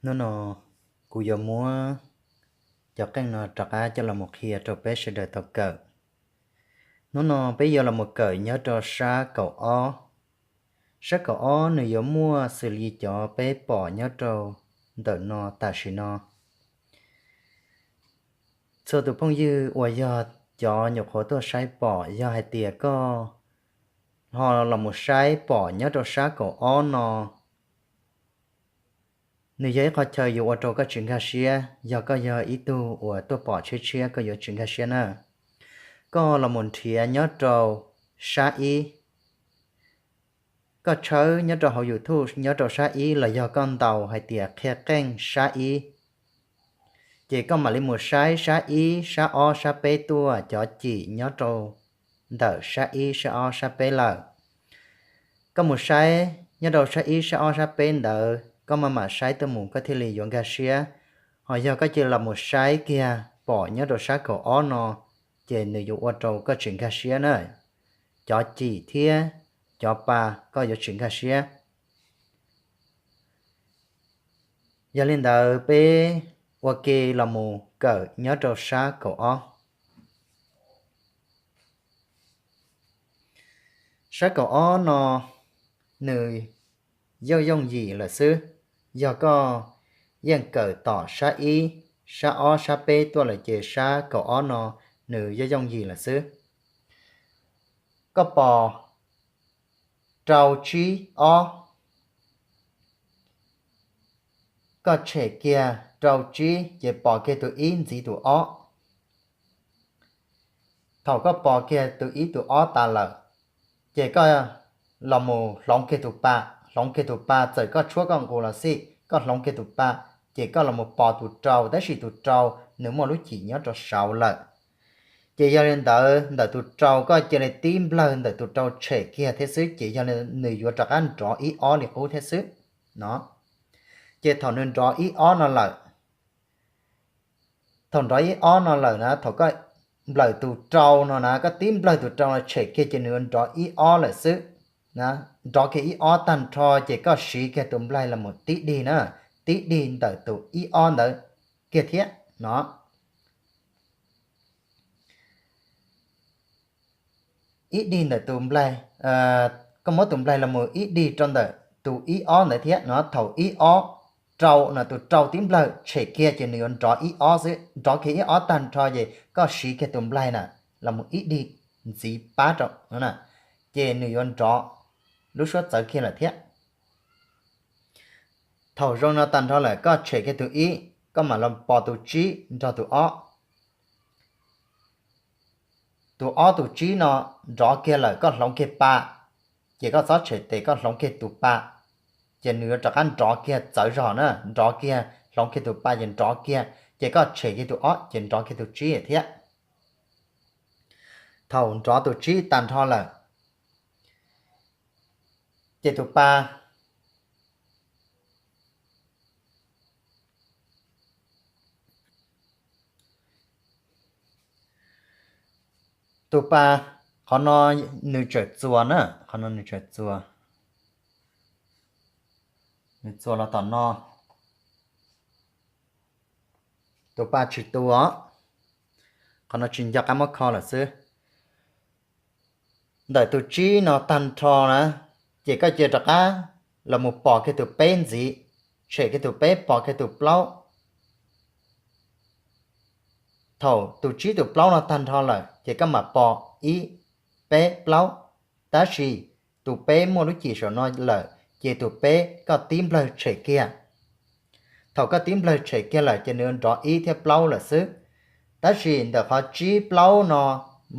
Hnub no kuv yuav muab cov qeej no rov qab coj los mus qhia rau peb sawv daws tau kawm. Hnub no peb yuav los mus kawm nyob rau sab kaum ob. Sab kaum ob nws yuav muaj xws li cov peb pom nyob rau ntawm no tam sim no. Txhua tus phooj ywg uas yog cov nyuam qhuav tuaj saib pom, yog hais tias koj ho los mus saib pom nyob rau sab kaum ob no, nws yog ib qhov chaw yuav ua rau koj tsis nkag siab. Yog koj yog ib tug uas tuaj pom tshiab tshiab, koj yuav tsis nkag siab na. Koj los mus nrhiav nyob rau sab ib, koj tshawb nyob rau hauv YouTube nyob rau sab ib los yog koj ntaus hais tias qhia qeej sab ib, ces koj mam li mus saib sab ib, sab ob, sab peb tuaj cov cim nyob rau ntawm sab ib, sab ob, sab peb lawm. Koj mus saib nyob rau sab ib, sab ob, sab peb ntawd, koj maj mam saib tuaj mus koj thiaj li yuav nkag siab. Ho yog koj cia li los mus saib kiag pom nyob rau sab kaum ob no, ces nws yuav ua rau koj tsis nkag siab na. Cov cim thiab cov pa koj yuav tsis nkag siab. Yog li ntawd peb ua ke los mus kawm nyob rau sab kaum ob. Sab kaum ob no nws yooj yooj yim lawm xwb. Yog koj yeej kawm tom sab ib, sab ob, sab peb tuaj lawm ces sab kaum ob no nws yooj yooj yim lawm xwb. Koj pos rau tsib ob, koj tshem kiag rau tsib ces pos kiag tus ib ntxiv tus ob. Thaum koj pos kiag tus ib tus ob tas lawm, ces koj los mus hloov kiag tus pa, hloov kiag tus pa, txawm koj tshuab koj nqus los xij, koj hloov kiag tus pa, ces koj los mus pos tus rau, tab sis tus rau nws muaj lub cim nyob rau saud lawm. Ces yog li ntawd ntawm tus rau koj cia li tib nplawg ntawm tus rau tshem kiag thiab xwb, ces yog li nws yuav rov qab nrov ib ob li qub thiab xwb no. Ces thaum nws nrov ib ob no lawm, thaum nrov ib ob no lawm na, thaum koj nplawm tus rau no na, koj tib nplawg tus rau no tshem kiag ces nws yuav nrov ib ob lawm xwb. Nrov kiag ib ob tag nrho ces koj siv kiag tus nplaig los mus tib dig na, tib dig ntawm tus ib ob ntawd kiag thiab no. Ib dig ntawm tus nplaig, koj muab tus nplaig los mus ib dig rau ntawm tus ib ob ntawd thiab no, thaum ib ob rau no tus rau tib nplawg tshem kiag ces nws yuav nrov ib ob xwb, nrov kiag ib ob tag nrho ces koj siv kiag tus nplaig na los mus ib dig ntxiv pab rau no, ces nws yuav nrov lub suab txawv kiag lawm thiab. Thaum zoo no tag nrho lawm koj tshem kiag tus ib, koj mam los pos tus tsib nrog tus ob. Tus ob tus tsib no nrov kiag lawm koj hloov kiag pa, ces koj txhob tshem tes, koj hloov kiag tus pa, ces nws yuav rov qab nrov kiag txawv zog na, nrov kiag hloov kiag tus pa ces nrov kiag, ces koj tshem kiag tus ob ces nrov kiag tus tsib thiab. Thaum nrov tus tsib tag nrho lawm, ces tus pa tus pa, qhov no nws tseem txuas na, qhov no nws tseem txuas, nws txuas los tom no, tus pa tsis tu os, qhov no tsis nco qab muab kho lawm xwb. Ntawm tus tsib no tag nrho na, ces koj cia rov qab los mus pos kiag tus peb ntxiv, tshem kiag tus peb pos kiag tus plaub. Thaum tus tsib tus plaub no tag nrho lawm ces koj mam pos ib, peb, plaub, tab sis tus peb muaj lub cim saum no lawm ces tus peb koj tib nplawg tshem kiag. Thaum koj tib nplawg tshem kiag lawm ces nws nrov ib thiab plaub lawm xwb. Tab sis ntawm qhov tsib plaub no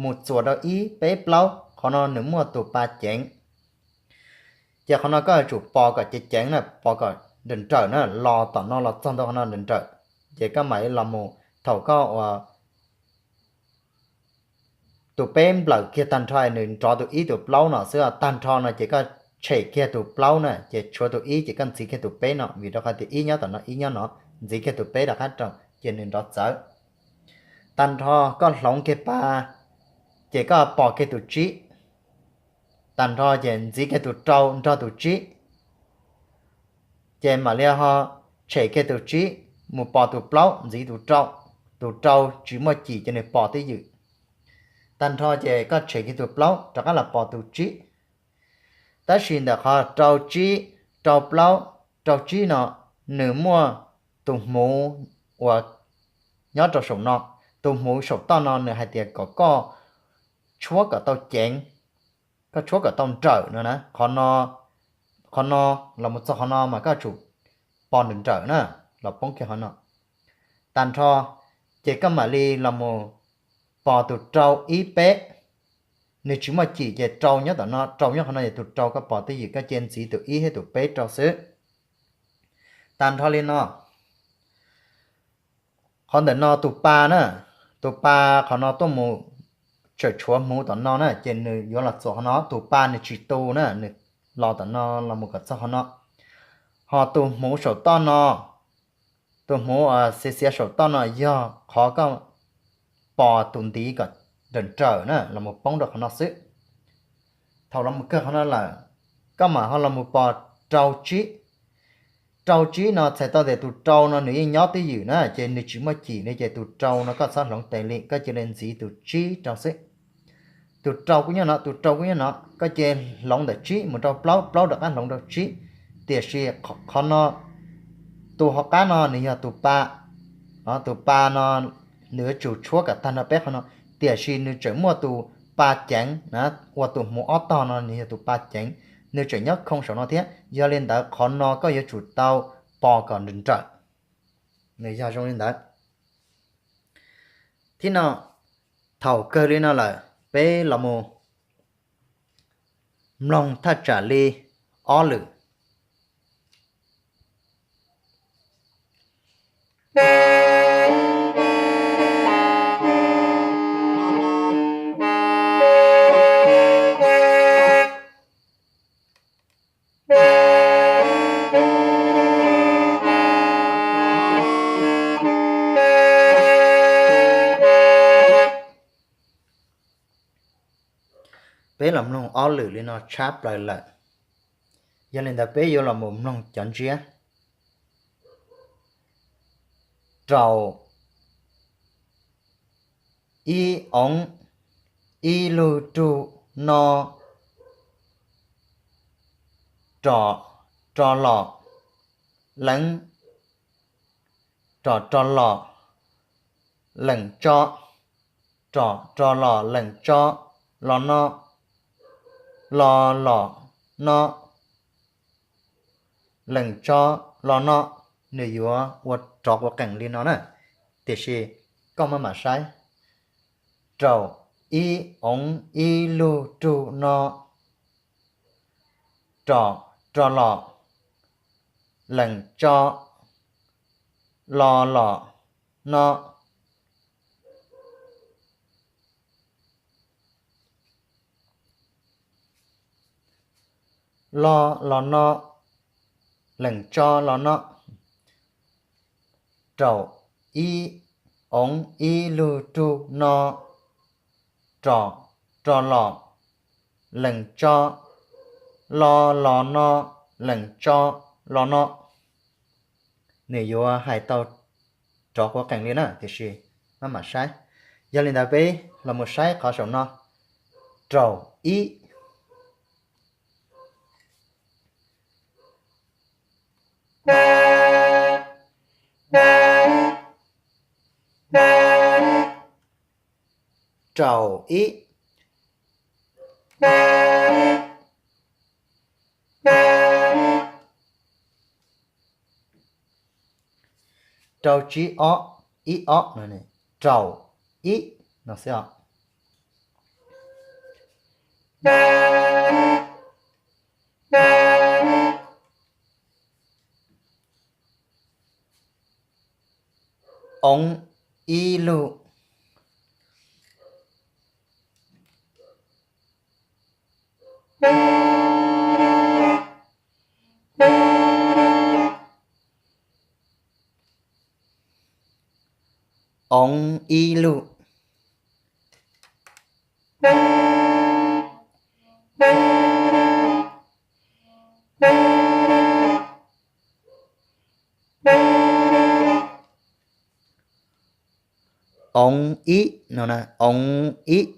mus txuas rau ib peb plaub, qhov no nws muaj tus pa ceev. Ces qhov no koj yuav tsum pos kom ceev ceev na, pos kom nrawm nrawm na, los tom no los txog ntawm qhov no nrawm nrawm, ces koj mam li los mus, thaum koj ua tus peb nplawm kiag tag nrho nws nrov tus ib tus plaub no xwb, tag nrho no ces koj tshem kiag tus plaub na, ces tshuav tus ib ces koj ntxiv kiag tus peb no, vim rau qhov tias ib nyob tom no ib nyob no, ntxiv kiag tus peb rov qab rau ces nws nrov txawv. Tag nrho koj hloov kiag pa, ces koj pos kiag tus tsib, tag nrho ces ntxiv kiag tus rau nrog tus tsib, ces mam li ho tshem kiag tus tsib mus pos tus plaub ntxiv tus rau, tus rau tsis muaj cim ces nws pos twj ywm. Tag nrho ces koj tshem kiag tus plaub rov qab los pos tus tsib. Tab sis ntawm qhov rau tsib, rau plaub, rau tsib no, nws muaj tus hmuv uas nyob rau saum no, tus hmuv saum toj no nws hais tias kom koj tshuab kom tau ceev, koj tshuab kom tau nrawm no na. Qhov no los mus txog qhov no mas koj tsum pos nrawm nrawm na, los poob kiag qhov no. Tag nrho ces koj mam li los mus pos tus rau ib peb, nws tsis muaj cim ces rau nyob tom no, rau nyob qhov no ces tus rau koj pos twj ywm koj cia ntxiv tus ib thiab tus peb rau xwb. Tag nrho li no. Qhov ntawm no tus pa na, tus pa qhov no tuaj mus tseem tshuav hmuv tom no na ces nws yuav los txuas qhov no, tus pa nws tsis tu na, nws los tom no los mus kom txog qhov no. Ho tus hmuv saum toj no, tus hmuv xiav xiav saum toj no yog qhov koj pos tus ntiv kom nrawm nrawm na los mus poob rau qhov no xwb. Thaum los mus kawg qhov no lawm, koj mam ho los mus pos rau tsib. Rau tsib no txhais tau tias tus rau no nws yeej nyob twj ywm na ces nws tsis muaj cim li ces tus rau no koj txhob hloov tes li, koj cia li ntxiv tus tsib rau xwb. Tus rau kuj nyob no, tus rau kuj nyob no, koj cia li hloov ntawm tsib mus rau plaub, plaub rov qab hloov rau tsib. Tiam sis qhov no, tus hauv qab no nws yog tus pa, tus pa no nws yuav tsum tshuab kom tag nrho peb qhov no, tiam sis nws tseem muaj tus pa ceev na, ua tus hmuv ob tog no nws yog tus pa ceev, nws tseem nyob khoo saum no thiab. Yog li ntawd qhov no koj yuav tsum tau pos kom nrawm nrawm. Nws yog zoo li ntawd. Thib no, thaum kawg li no lawm, peb los mus mloog thaj tsam li ob lwm. Peb los mloog ob lwm li no tshab plaws lawm. Yog li ntawd peb yuav los mus mloog cov ntsiab. Rau, ib oov, ib lug rug no, rov, rov los, leev, rov, rov los, leem tso, rov, rov los, leem tso, los no, lo, los, no, leem tso, los no. Nws yuav ua rov quav qees li no na, tiam sis koj maj mam saib. Rau, ib oov, ib lug rug no, rov, rov los, leem tso, lo, los, no, lo, los no, leem tso, los no. Rau, ib oov, ib lug rug no, rov, rov los, leem tso, lo, los no, leem tso, los no. Nws yuav hais tau rov quav qees li na, tiam sis maj mam saib. Yog li ntawd peb los mus saib qhov saum no. Rau, ib. Rau, ib. Rau, tsib, ob, ib, ob no, rau, ib no xwb os. Oov, ib lug. Oov, ib lug. Oov ib no, oov ib.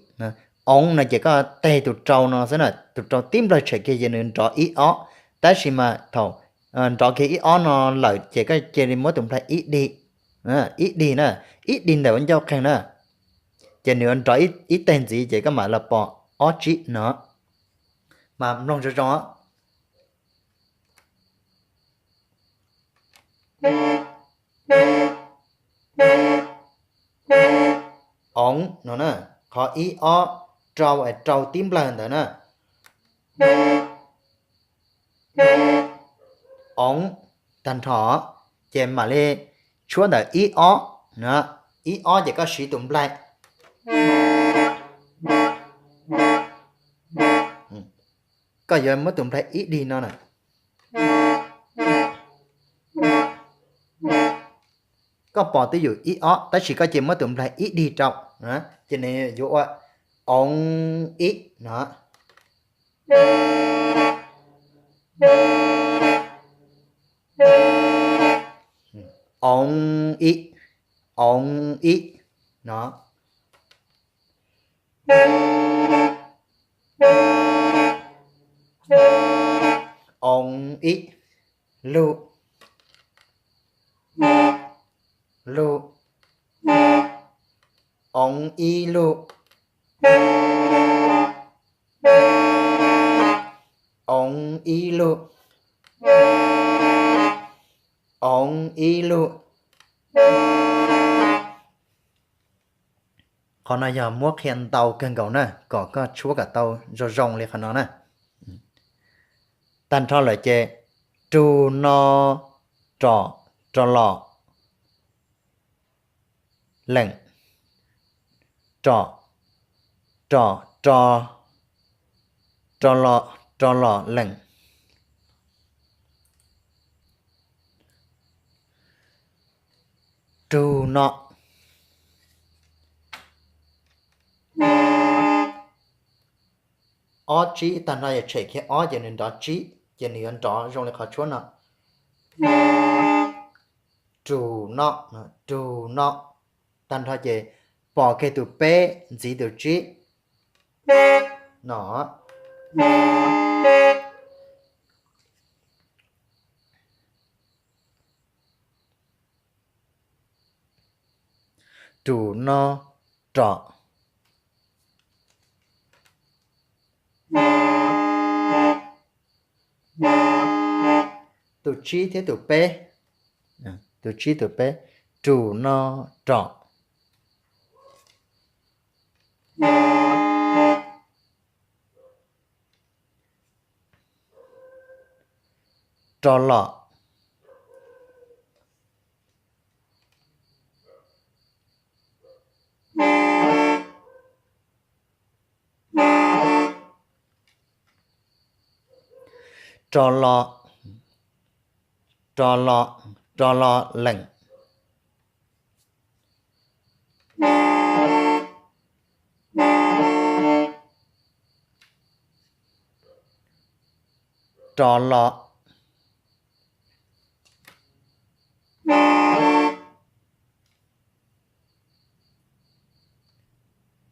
Oov no ces koj teg tus rau no xwb na, tus rau tib nplawg tshem kiag ces nws nrov ib ob. Tab sis mas thaum nrov kiag ib ob no lawm ces koj cia li muab tus nplai ib dig, ib dig na, ib dig ntawm ua ncauj qeeg na, ces nws nrov ib teg ntxiv ces koj mam los pom ob tsib no. Mas mloog zoo zoo. Oov no na, qhov ib ob rau, rau tib nplawg ntawd na. Oov tag nrho, ces mam li tshuab ntawm ib ob, ib ob ces koj siv tus nplai, koj yuav muab tus nplai ib dig no na. Koj pom twb yog ib ob tab sis koj cia muab tus nplai ib dig rau, ces nws yuav ua oov ib no. Oov ib, oov ib no. Oov ib, lug, lug, oov ib lug, oov ib lug, oov ib lug. Qhov no yog muab qhia ntau kawg nkaus na, kom koj tshuab kom tau zoo zoo li qhov no na. Tag nrho lawm ces rug no, rov, rov los, leem, rov, rov, rov, rov los, rov los, leem, rug no. Ob tsib tag nrho yog tshem kiag ob ces nws nrov tsib, ces nws yuav nrov zoo li qhov tshuab no. Rug no, rug no. Tag nrho ces pom kiag tus peb ntxiv tus tsib no. Rug no, rov. Tus tsib thiab tus peb, tus tsib tus peb, rug no, rov. Rov los, rov los, rov los, rov los, leem. Rov los,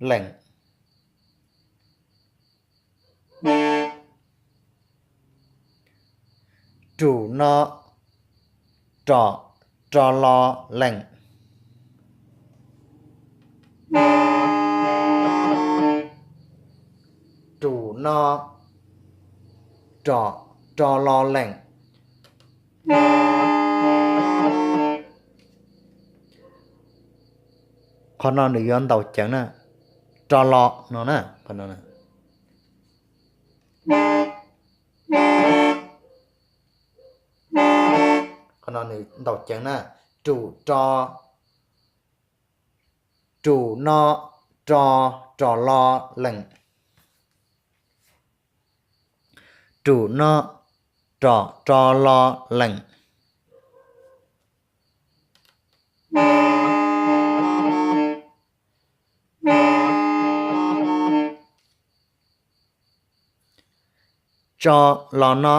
leem. Rug no, rov, rov los, leem. Rug no, rov, rov los, leem. Qhov no nws yuav ntaus ceev na, rov los no na. Qhov no nws ntaus ceev na, rug rov, rug no, rov, rov los, leem. Rug no, rov, rov los, leem. Tso los no.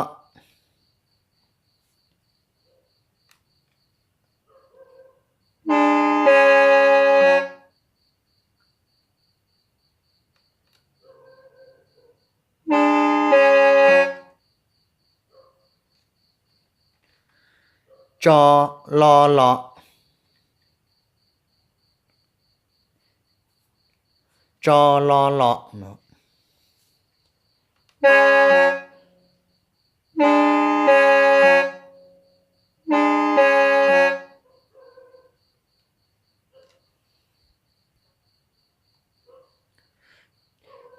Tso, lo, lo. Tso, lo, lo no.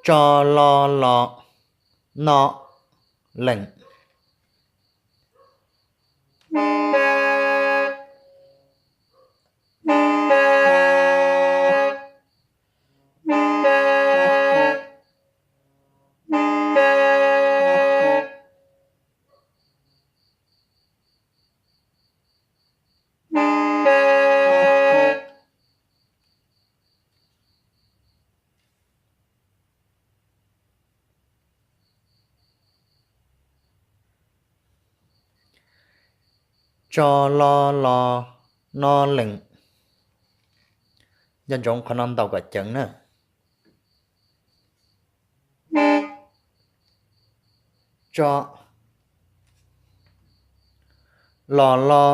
Tso, lo, lo, no, leem. Tso, lo, lo, no, leem. Nco ntsoov qhov no ntaus kom ceev na. Tso, lo, lo,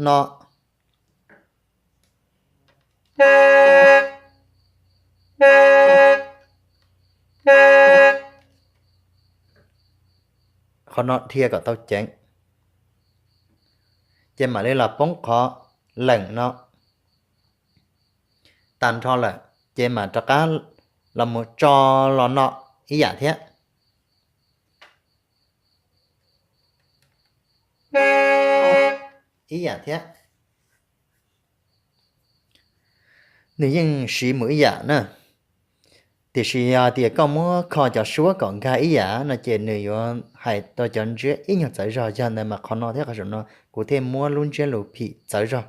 no. Qhov no dhia kom tau ceev, ces mam li los poob qhov leem no tag nrho lawm, ces mam rov qab los mus tso, lo, no ib yam thiab. Ib yam thiab. Nws yeej siv mus ib yam na, tiam sis yog tias koj muab kho cov suab kom nkag ib yam no ces nws yuav hais tau cov ntsiab ib nyuag txawv zog. Yog ntawd mas qhov no thiab qhov saum no kuv thiaj muab lub ntsiab lus phim txawv zog.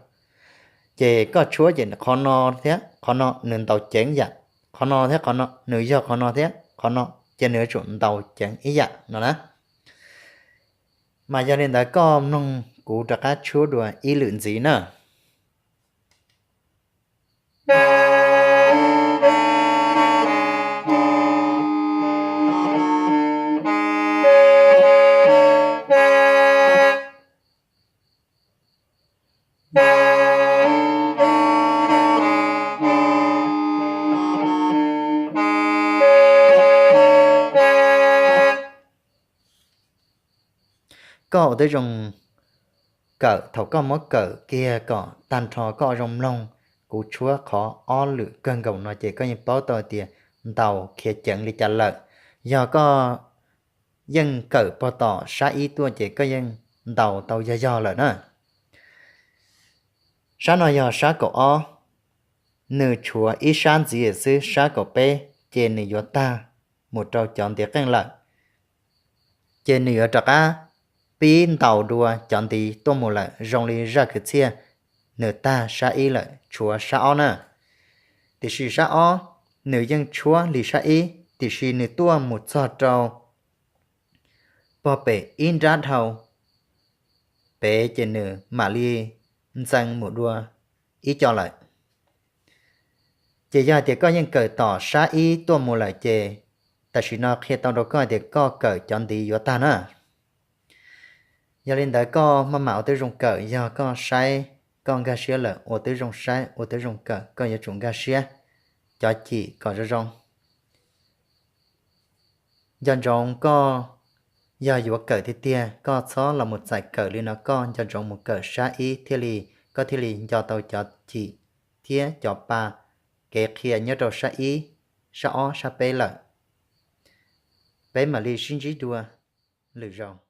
Ces koj tshuab ces qhov no thiab qhov no nws ntaus ceev yam, qhov no thiab qhov no nws yog qhov no thiab qhov no, ces nws yuav tsum ntaus ceev ib yam no na. Mas yog li ntawd koj mloog kuv rov qab tshuab dua ib lwm ntxiv na. Koj ua tib zoo kawm, thaum koj muab kawm kiag kom tag nrho koj ua zoo mloog kuv tshuab qhov ob lwm kawg nkaus no ces koj yeej paub tau tias ntaus khiav ceev li cas lawm. Yog koj yeej kawm pog tom sab ib tuaj ces koj yeej ntaus tau yog yog lawm na. Sab no yog sab kaum ob, nws tshuav ib sab ntxiv xwb, sab kaum peb ces nws yuav tag mus rau cov ntiv qeej lawm. Ces nws yuav rov qab pib ntaus dua cov ntiv tuaj mus lawm, zoo li zaj kwv txhiaj nws tag sab ib lawm tshuav sab ob na. Tiam sis sab ob nws yeej tshuab li sab ib, tiam sis nws tuaj mus txog rau pog pem ib nrab dhau pem ces nws mam li ntxees mus dua ib co lawm. Ces yog hais tias koj yeej kawm tom sab ib tuaj mus lawm ces tam sim no qhia tau rau koj hais tias koj kawm cov ntiv yuav tag na. Yog li ntawd koj maj mam ua tib zoo kawm, yog koj saib koj nkag siab lawm, ua tib zoo saib, ua tib zoo kawm, koj yuav tsum nkag siab cov cim kom zoo zoo. Nco ntsoov koj yog yuav kawm tiag tiag, koj txhob los mus txais kawm li no, koj nco ntsoov mus kawm sab ib thiaj li, koj thiaj li nco tau cov cim thiab cov pa kev qhia nyob rau sab ib, sab ob, sab peb lawm. Peb mam li sib ntsib dua lwm zaus.